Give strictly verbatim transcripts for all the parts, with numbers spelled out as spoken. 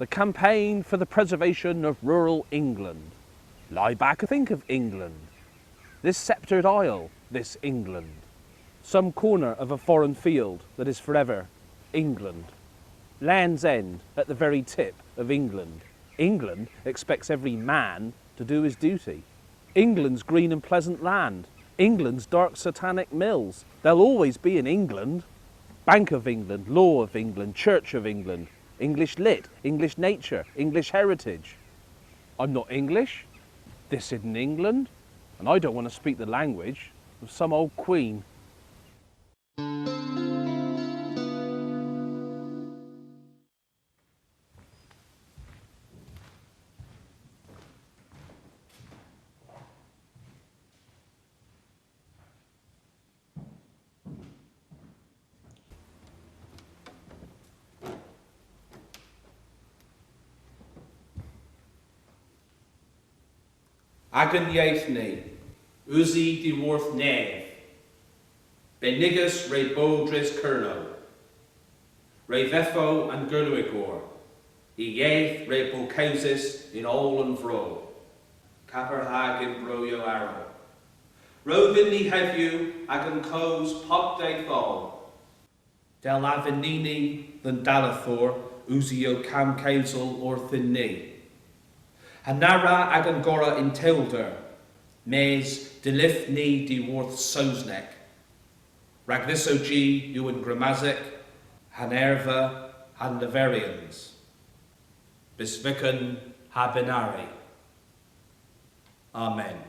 The campaign for the preservation of rural England. Lie back and think of England. This sceptred isle, this England. Some corner of a foreign field that is forever England. Land's End at the very tip of England. England expects every man to do his duty. England's green and pleasant land. England's dark satanic mills. They'll always be in England. Bank of England, Law of England, Church of England, English lit, English nature, English heritage. I'm not English. This isn't England. And I don't want to speak the language of some old queen. Agan yeth ni, usi dhiworth nev, benigys re bo dres Kernow, re dheffo an Gernowegor, y yeth re bo kewsys yn oll an vro, kepar hag yn broyow arall. Ro dhyn ni hedhyw agan kows pub dydh oll. Dell a vynn ni dhe'n dalleth usi ow kammkewsel orthyn ni. Ha na wra agan gorra yn tewlder, mes dylydh ni dhiworth Sowsnek. Rag nyssa jy yw an gramasek, ha'n erva, ha'n leveryans, bys vyken ha bynari. Amen.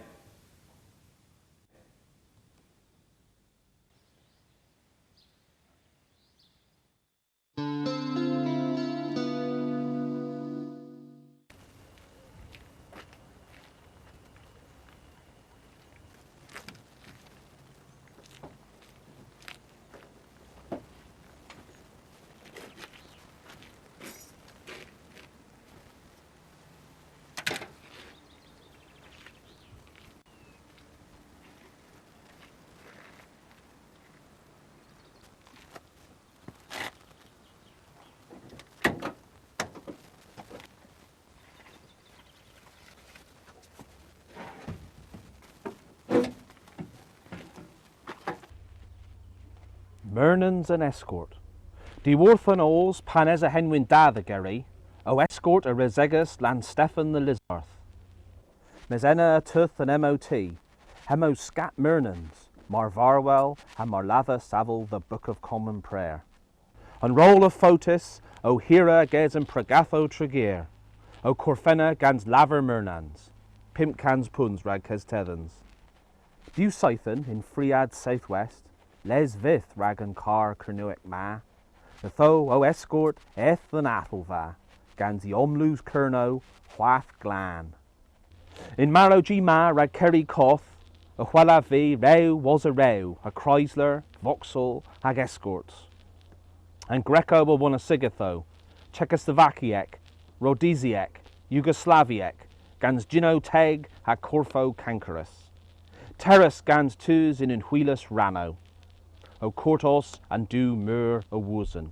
Mernans an Escort. Dhiworth an oos pan esa henwyn da dhe gerri, ow escort a resegas Lannstefan dhe Lysardh. Mes ena y teuth an M O T, hemma o skath Mernans, mar varwel ha mar ladha savel dhe Book of Common Prayer. An rol a fotus o hirra ges an pregathow Tregear, ow korfenna gans lavar Mernans, pymp kans peuns rag kestedhans. Diw seythen yn Friad South West, les vyth rag an karr Kernewek ma, ytho ow escort eth dhe'n atalva, gans y omloos Kernow hwath glan. Y'n marow jy ma rag kerri koth, y hwellav vy rew wosa rew a Chrysler, Vauxhall hag Escorts. An Greco a wonisogeth, Czechoslovakiek, Rhodesyek, Yugoslaviek, gans jynnow teg ha korfow kankerys. Terrys gans tus yn unn hwilas rannow. Ow kortos an du meur a wosen.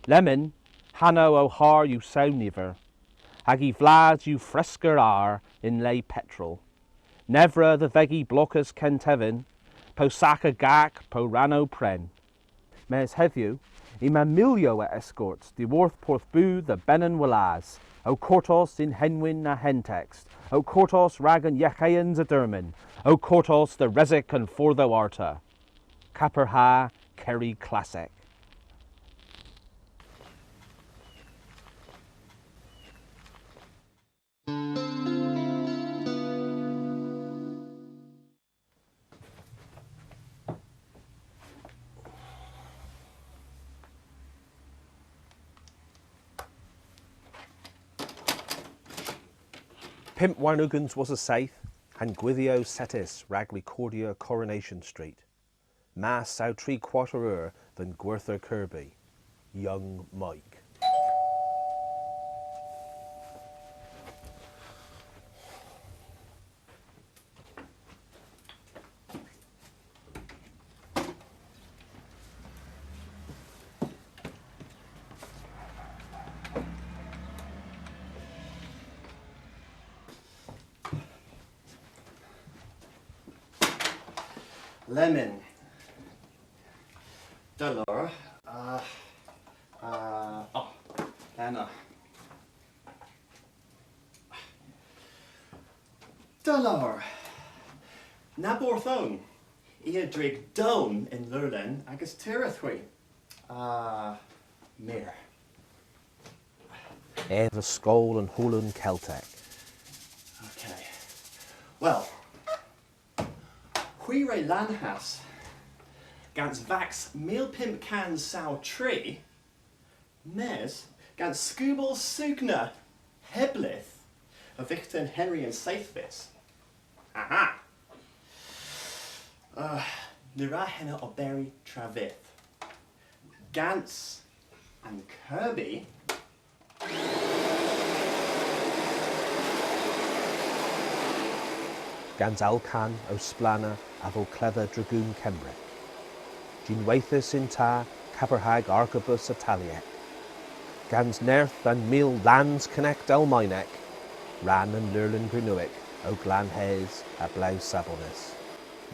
Lemmyn, hanow ow harr yw sew niver, hag y vlas yw fresker ayr yn le petrol. Nevra dhe vegi blokus kentevyn, po sagh a gak po rannow prenn. Mes hedhyw, yma milyow a escorts dhiworth Porthbud dhe benn an wlas, ow kortos yn henwyn ha hentekst, ow kortos rag an yegheans a dermyn, ow kortos dhe resek an fordhow arta. Kepar ha kerri klassek. Pymp warn ugens wosa seyth, ha'n gwydhyow settys rag rekordya Coronation Street. Mass saw tri kwarter eur dhe'n gwerthor Kirby, Young Mike. Lemmyn. Da lowr. Uh, uh, oh, Anna. Da lowr. Na borth own. I a drig down yn Lurlen agas tyrrydh hwi. Ah, mir. Ev a skol an Howlen Keltek. Okay. Wel, hwi re lanhas gans vaks mil pymp kans saw tri, mes gans skubel sugna heblyth a vyghtern Henry an Seythves. Aha! Uh, ny wra henna oberi travyth. Gans an Kirby. Gans alkan ow splanna avel kledha Dragoon Kembrek. Jynweythys yn ta kepar hag argobus Italiek. Gans nerth an mil lans kennekt Almaynek, rann an leurlen Gernewek o glanhes ha blew sabonys,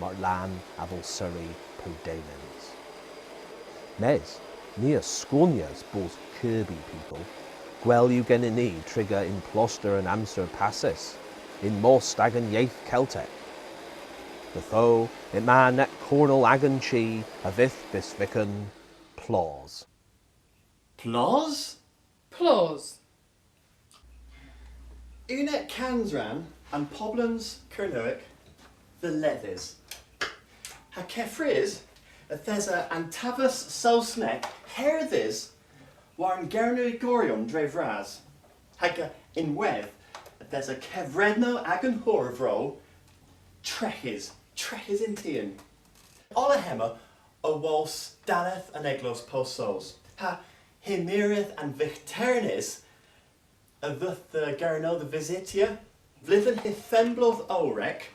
martesen avel Surrey po dewnens. Mes, ni a skonyas bos Kirby people. Gwell yw genen ni triga yn ploster an amser passys, yn most agan yeth Keltek. Ytho, yma neb kornel agan chi a vydh bys vykken plos. Plos? Plos. Unnek kansrann an poblans Kernewek dhe ledhys. Ha keffrys, yth esa an taves Sowsnek herdhys war an Gernewegoryon dre vras. Hag, uh, ynwedh, yth esa kevrennow agan hwr a vro treghys, treghys yn tien. Oll a hemma awos dalleth an eglos Pow Sows. Ha hy meryth an vyghternys a dheuth dhe Gernow dhe vysytya, vledhen hy fenn-bloodh owrek,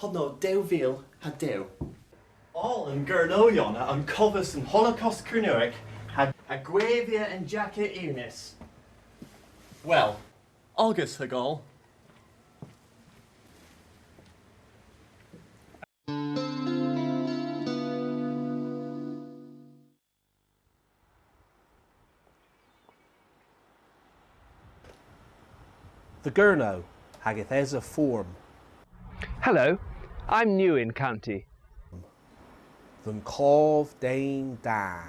hodno dew vil ha dew. Oll an Gernowyon a unkovas an Holocaust Kernewek ha, ha gwevya an jakka unys. Wel, ogas hag oll. Dhe Gernow, hag yth esa form. Hello, I'm new in county. Dhe'n kov den da.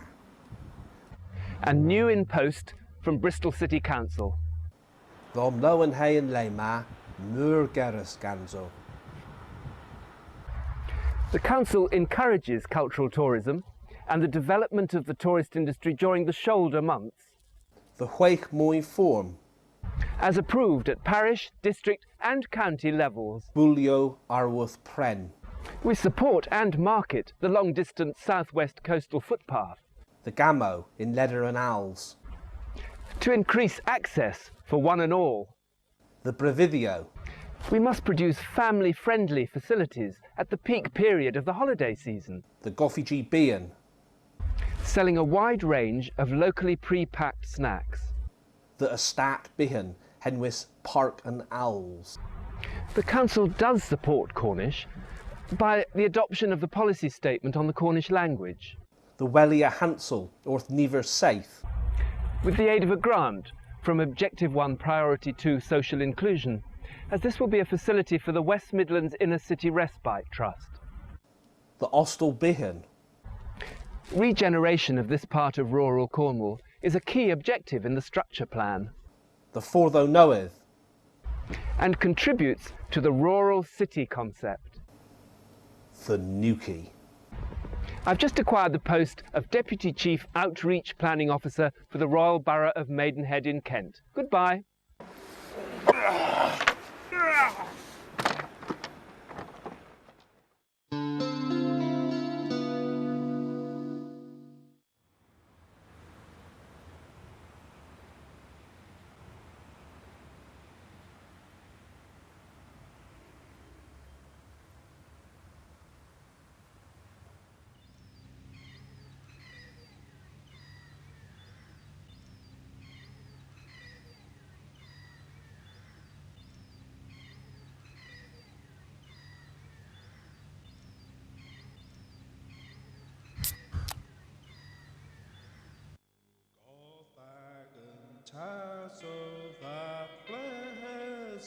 And new in post from Bristol City Council. Dhe'm lowenhe y'n le ma, meur gerys ganso. The council encourages cultural tourism and the development of the tourist industry during the shoulder months. Dhe hwegh moy form. As approved at parish, district and county levels. Boulyow arwodh prenn. We support and market the long-distance South West coastal footpath. Dhe gammow yn leder an als. To increase access for one and all. Dhe brevydhyow. We must produce family-friendly facilities at the peak period of the holiday season. Dhe goffiji byghan. Selling a wide range of locally pre-packed snacks. Dhe estat byghan henwys Park an Als. The council does support Cornish by the adoption of the policy statement on the Cornish language. Dhe weli a hansel orth niver seyth. With the aid of a grant from Objective One Priority Two Social Inclusion, as this will be a facility for the West Midlands Inner City Respite Trust. Dhe ostel byghan. Regeneration of this part of rural Cornwall is a key objective in the structure plan. Dhe fordhow nowydh. And contributes to the rural city concept. Dhe nuki. I've just acquired the post of Deputy Chief Outreach Planning Officer for the Royal Borough of Maidenhead in Kent. Goodbye.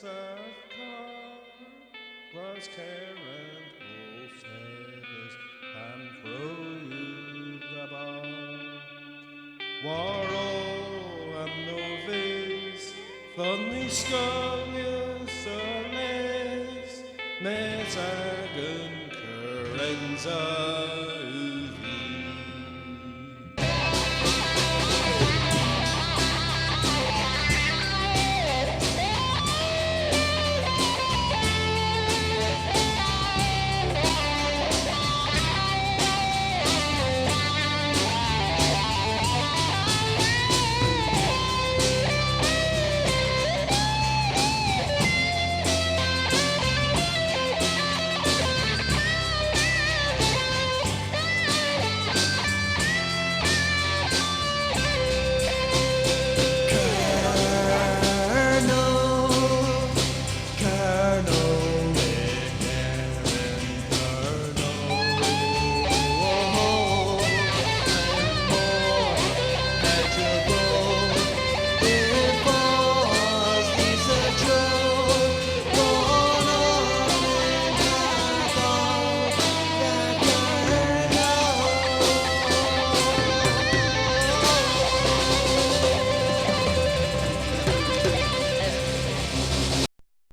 Seth Carr, Gwrys Kerrant, Wolf's Heathers, Pam Crow, the Bar. War oll an norvys, fun ny skoellyas a les, mes agan kerensa.